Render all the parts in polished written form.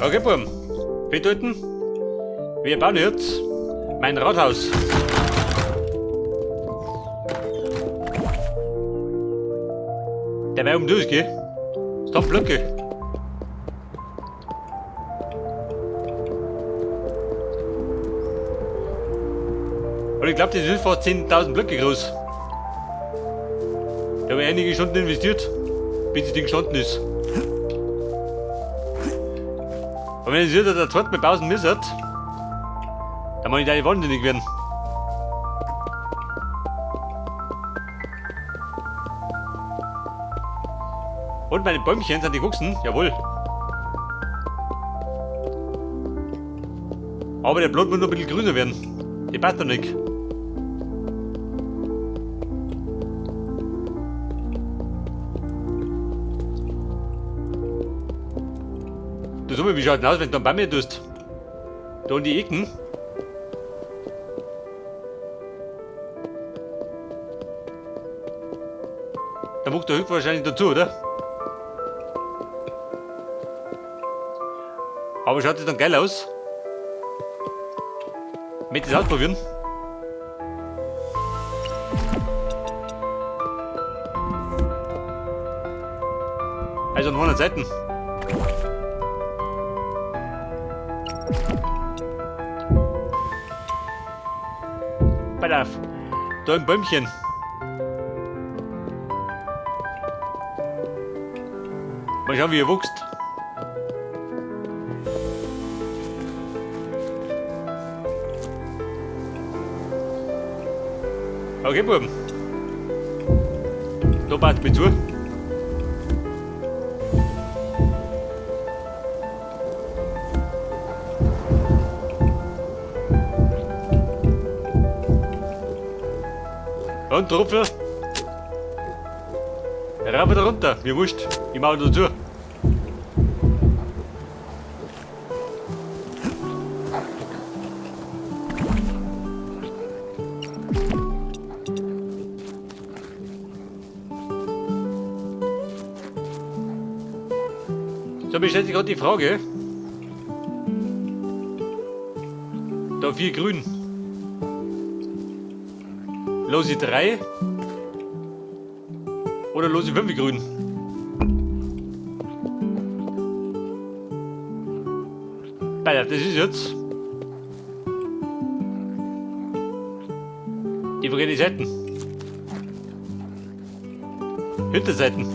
Okay, Buam. Festhalten. Wir bauen jetzt mein Rathaus. Der war um durch, gell? Stop Blöcke. Und ich glaube, das ist fast 10.000 Blöcke groß. Da habe ich einige Stunden investiert, bis das Ding gestanden ist. Und wenn ich wieder der zweite Mal pausen müsste, dann muss ich da nicht wahnsinnig werden. Und meine Bäumchen sind die gewachsen, jawohl. Aber der Blatt muss noch ein bisschen grüner werden. Die passt doch nicht. Du sag mal, wie schaut denn aus, wenn du einen Baum hier tust? Da in die Ecken. Da wuchs der Hüpf wahrscheinlich dazu, oder? Aber schaut das dann geil aus? Möchtest du das ausprobieren? Also an 100 Seiten. Pass auf, da ein Bäumchen. Mal schauen, wie er wächst. Okay, Buben. Da passt mir zu. Und Trupfel. Rauf oder runter, mir wurscht. Ich mach nur zu. So, mir stellt sich gerade die Frage. Da 4 grün. Lose 3 oder lose 5 grün. Alter, das ist jetzt die verkehrten Seiten. Hinterseiten.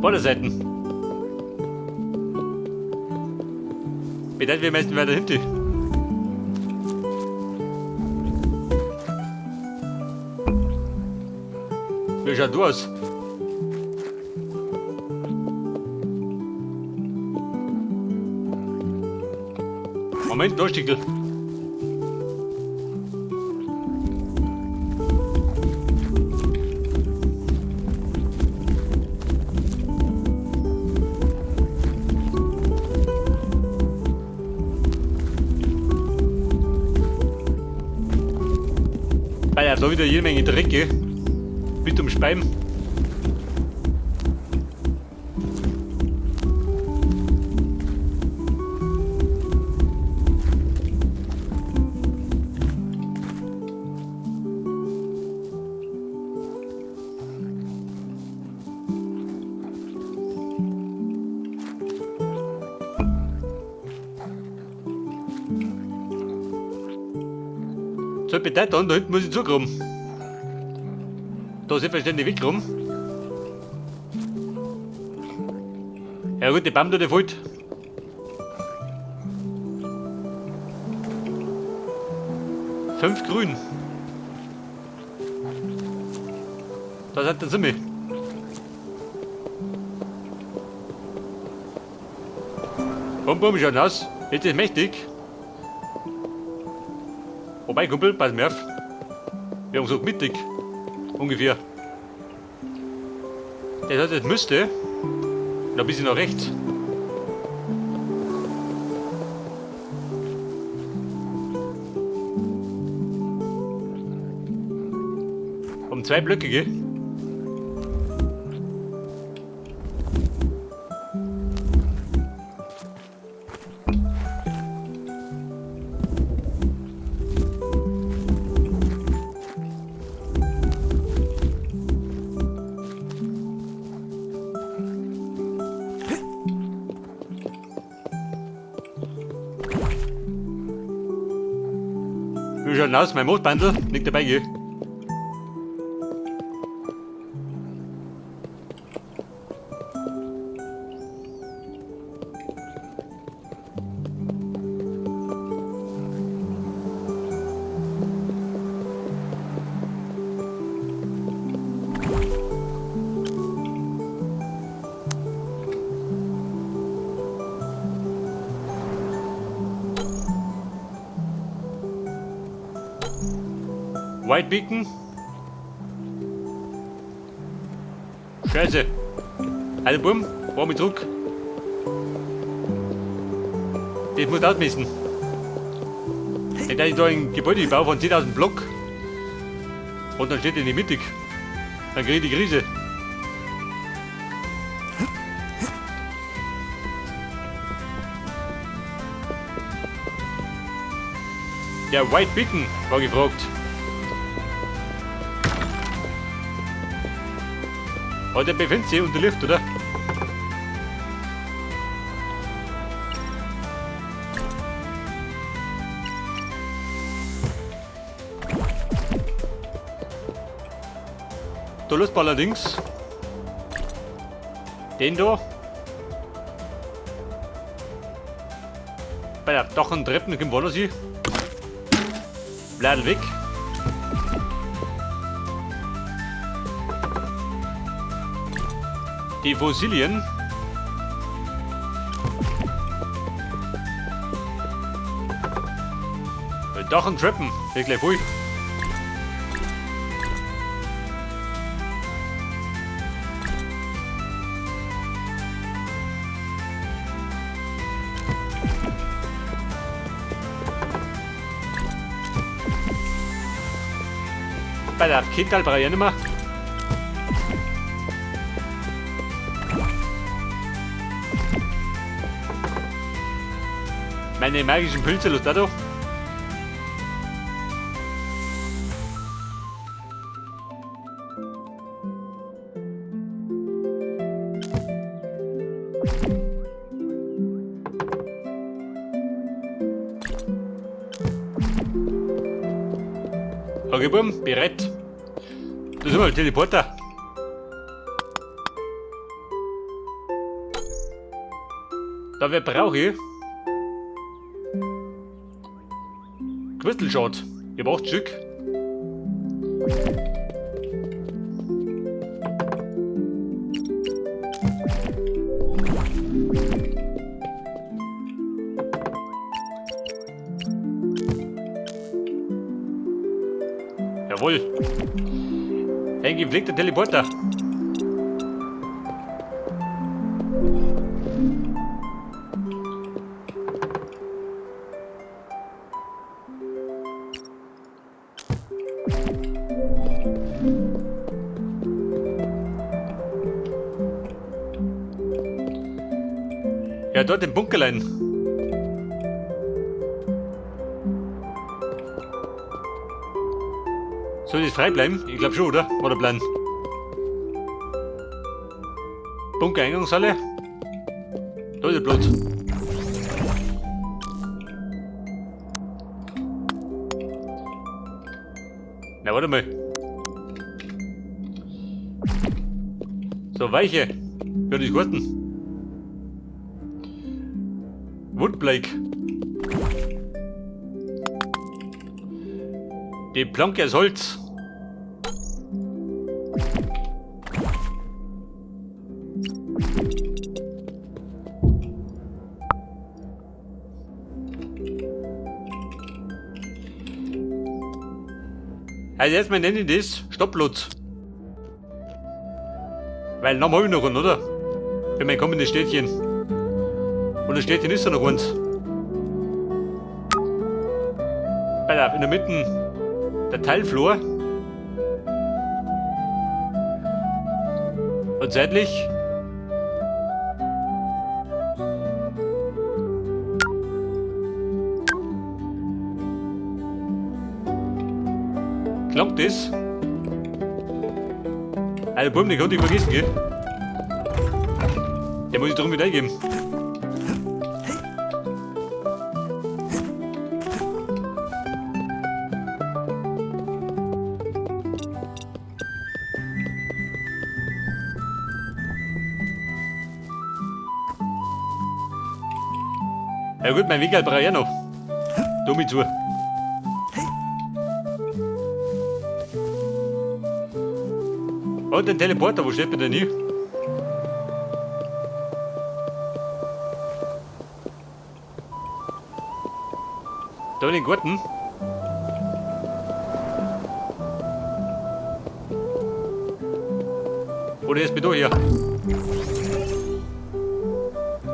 Vorderseiten. Bedeutet, wir meisten weiter hinten. Wie schaut du aus? Moment, da Stickel. Ah ja, da wieder jede Menge Dreck, gell? Mit dem Speim. So, bedeutet dann, da hinten muss ich zugraben. Da selbstverständlich weggraben. Ja gut, der Baum da, der fällt. 5 grün. Da sind der Simme. Bum, bum, schaut aus. Jetzt ist mächtig. Wobei, Kumpel, pass mir auf. Wir haben so mittig. Ungefähr. Das heißt, es müsste. Noch ein bisschen nach rechts. Um 2 Blöcke, gell? schaut denn aus? Mein Moosbandel liegt dabei, gell? White Beacon. Scheiße. Also bumm, war mit Druck. Das muss ausmessen. Nicht, dass ich da ein Gebäude baue von 10.000 Block. Und dann steht in die Mitte. Dann kriege ich die Krise. Der White Beacon war gefragt. Aber der befindet sich unter Licht, oder? Da löst man allerdings den da. Bei der Dach und Treppen kommt woanders hin. Bladel weg. Die Fossilien. Dach und Treppen. Geht gleich voll. Bei der Kittel brauche ich auch nicht mehr. Meine magischen Pilze, los da doch. Okay, Buben, bereit. Da sind wir, Teleporter. Da wer brauche ich? Crystal Shot. Ich hab 8 Stück. Jawohl. Ein gepflegter Teleporter. Ja, dort im Bunkerlein. Soll das frei bleiben? Ich glaub schon, oder? War der Plan? Bunker-Eingangshalle? Da ist der Blut. Na, warte mal. So, Weiche. Ja, die Gurten. Woodblake. Die Planke aus Holz. Also erstmal nenne ich das Stopplutz. Weil noch habe ich noch einen, oder? Für mein kommendes Städtchen. Und das Städtchen ist ja noch eins. Pass auf, in der Mitte der Teilflur. Und seitlich klappt das? Alter Buben, den konnte ich vergessen, gell? Der muss ich drum wieder eingeben. Ja gut, mein Winkel brauche ich auch noch. Da mit zu. Und den Teleporter, wo steht denn hin? Da in den Garten. Oder ist mir da hier?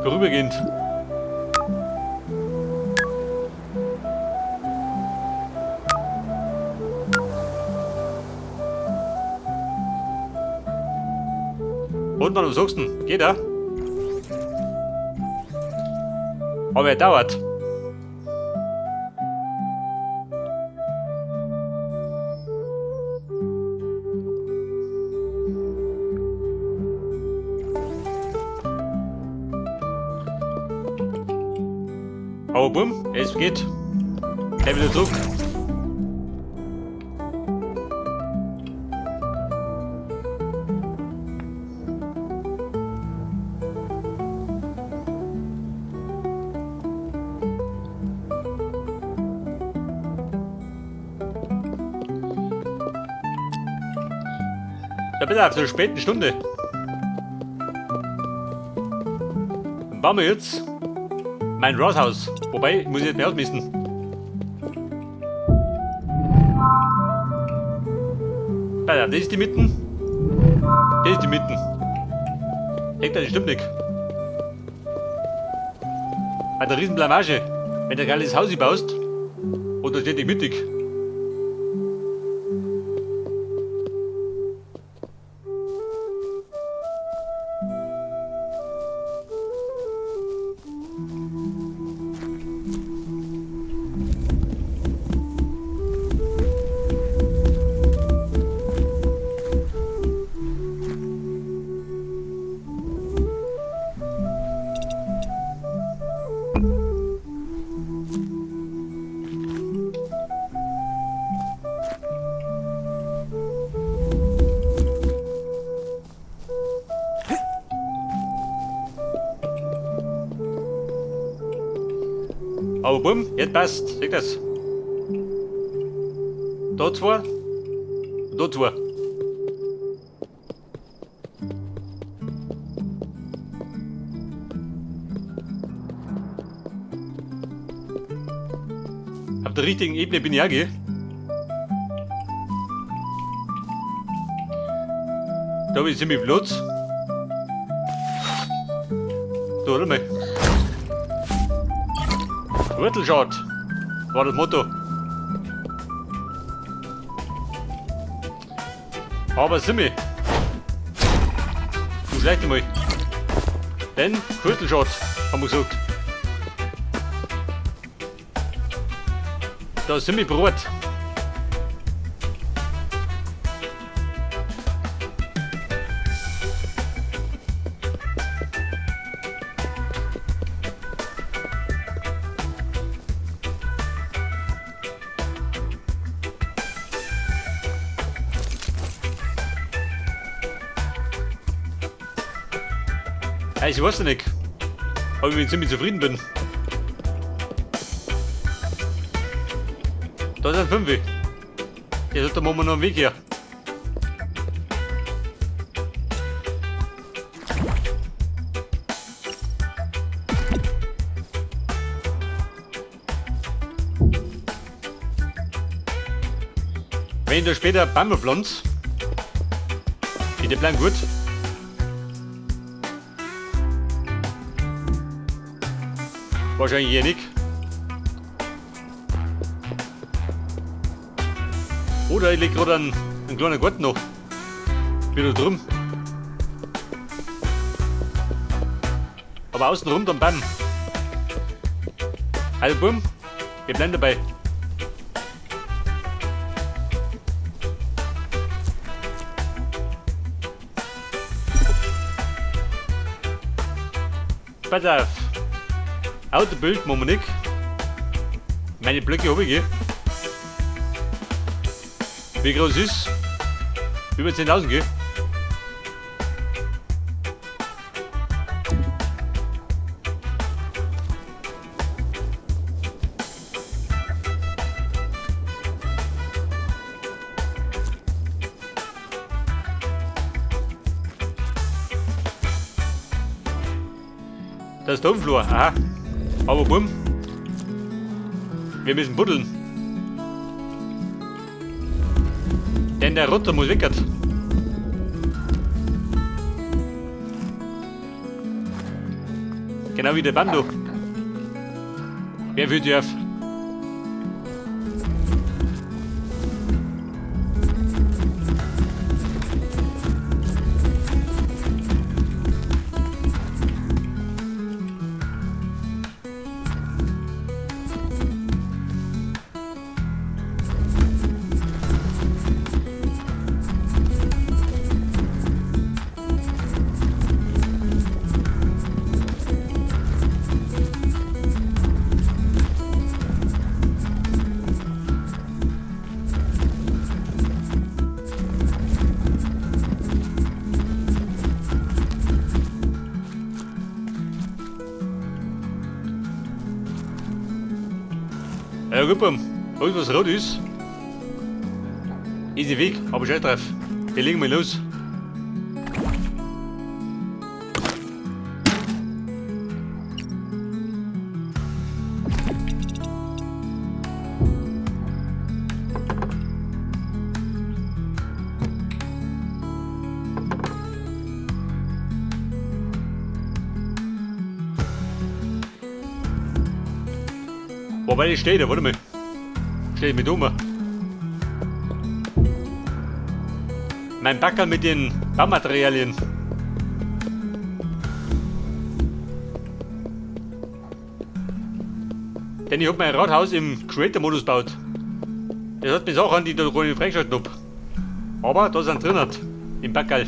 Vorübergehend. Und was sagst du? Geht er? Aber er dauert. Aber bumm, es geht. Gleich wieder zurück. Da bin ich auf so späten Stunde. Dann bauen wir jetzt mein Rathaus. Wobei, muss ich jetzt mehr ausmisten. Das ist die Mitten. Das ist die Mitten. Hängt das stimmt nicht. Eine riesen Blamage. Wenn du ein geiles Haus baust und da steht nicht mittig. Aber bumm, jetzt passt. Seht das? Da zwei, da zwei. Auf der richtigen Ebene bin ich auch, gell? Da habe ich ziemlich Platz. Da, warte mal. Turtle war das Motto. Aber Simmi. Du schlecht mal. Denn Turtle Shot, haben wir gesagt. Da sind wir Brot. Ich weiß nicht, ob ich ziemlich zufrieden bin. Da sind 5. Jetzt hat der Mama noch einen Weg hier. Wenn ich da später Bäume pflanze, die bleiben gut. Wahrscheinlich eher nicht. Oder ich leg gerade einen kleinen Garten noch. Wieder drum. Aber außen rum dann Baum. Also bumm, wir bleiben dabei. Pass auf. Autobild machen wir nicht. Meine Blöcke habe ich. Gell? Wie groß ist? Über 10.000, gell? Der Stonefloor, aha. Aber bumm. Wir müssen buddeln. Denn der Rotter muss weg. Genau wie der Bando. Wer führt die auf? Ja gut, Bum. Alles was rot ist, easy Weg, aber scheiß drauf. Wir legen mal los. Wobei die steht da, warte mal. Steht mit um. Mein Backerl mit den Baumaterialien. Denn ich hab mein Rathaus im Creator-Modus gebaut. Das hat mir Sachen, die ich da gar nicht freigeschaltet hab. Aber da sind drin, im Backerl.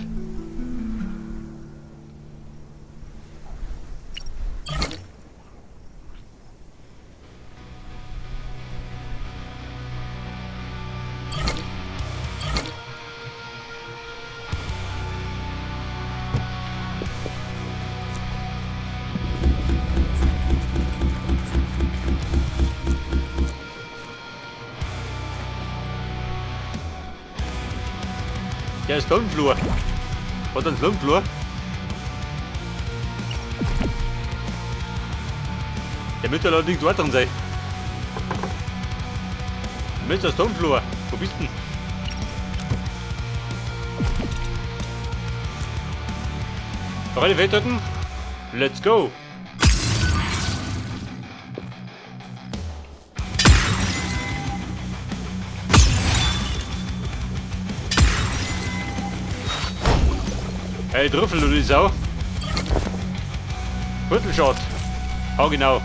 Der Stonefloor. Hat einen Stonefloor? Der müsste allerdings dort drin sein. Mr. Stonefloor, wo bist du denn? Bereit, drücken? Let's go! Hey, Trüffel, du die Sau. Viertelshot. Hau genau.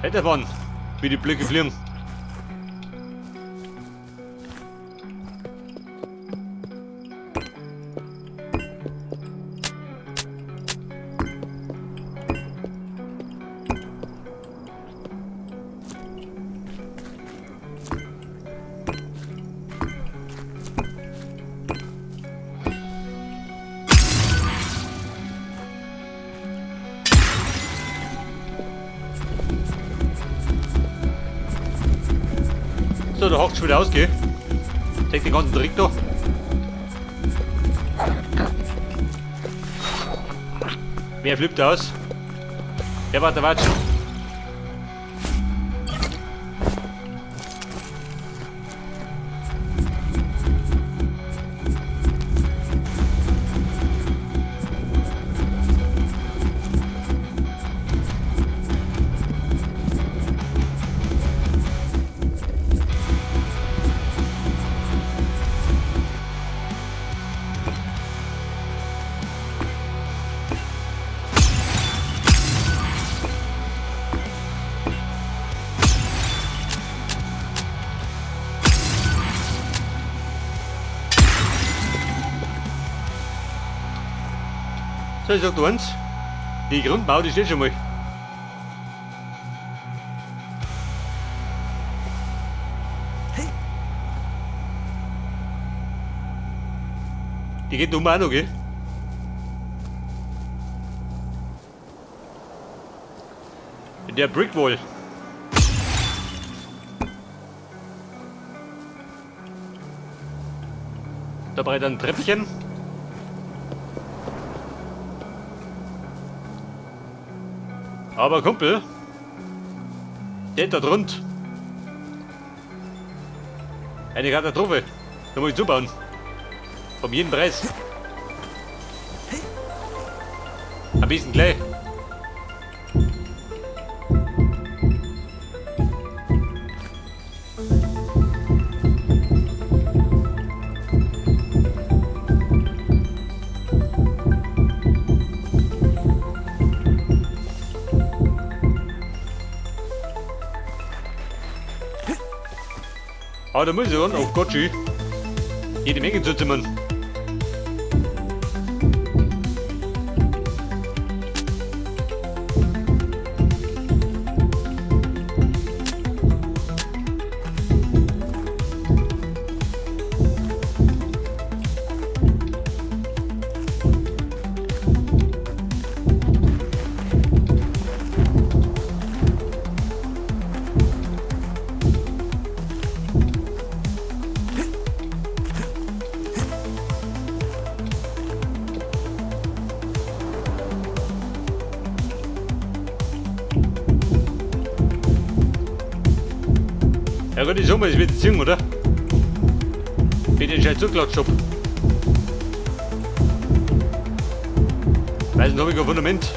Hätte man, wie die Blöcke fliegen. So, da hockt schon wieder aus, gell? Zeig den ganzen Dreck da. Wer flippt aus? Wer war der Watsch? So, ich sag dir eins. Die Grundmauer, die steht schon mal. Die geht um auch noch, gell? Der Brickwall. Da breit ein Treppchen. Aber Kumpel, der da drunter. Eine Katastrophe. Da muss ich zubauen. Um jeden Preis. Am besten gleich. Ah, da muss ich an. Oh Gott, schön. Jede Menge zu zimmern. Ja gut, ich sag mal, es wird ziehen, oder? Bin den Scheiß zugeklatscht hab. Weiß nicht, hab ich kein Fundament.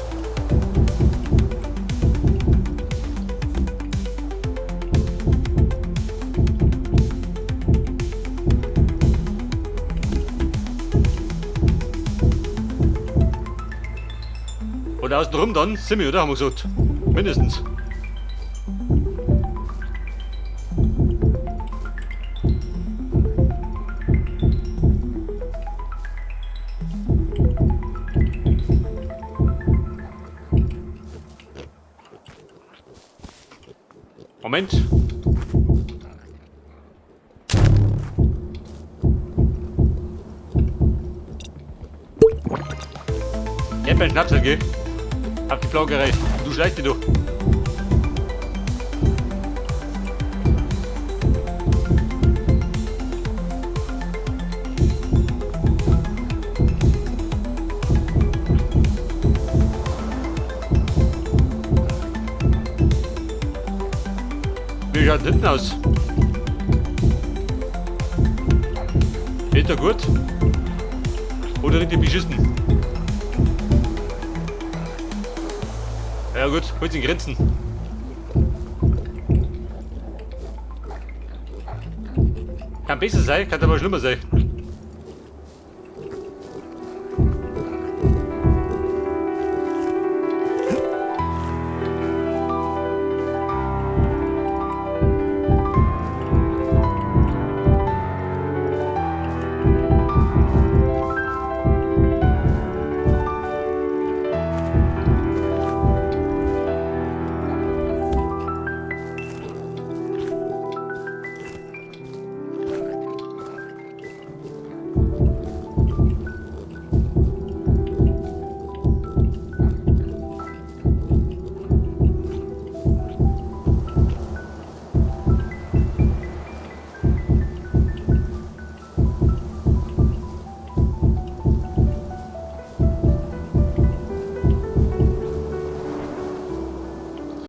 Und außen rum dann, sind wir, oder? Haben wir gesagt. Mindestens. Moment. Ich hab einen Schnaps, gell? Hab die Flaugerei. Du schleichst dich doch. Wie schaut hinten aus? Geht da gut? Oder richtig beschissen? Ja gut, holt's in Grenzen. Kann besser sein, kann aber schlimmer sein.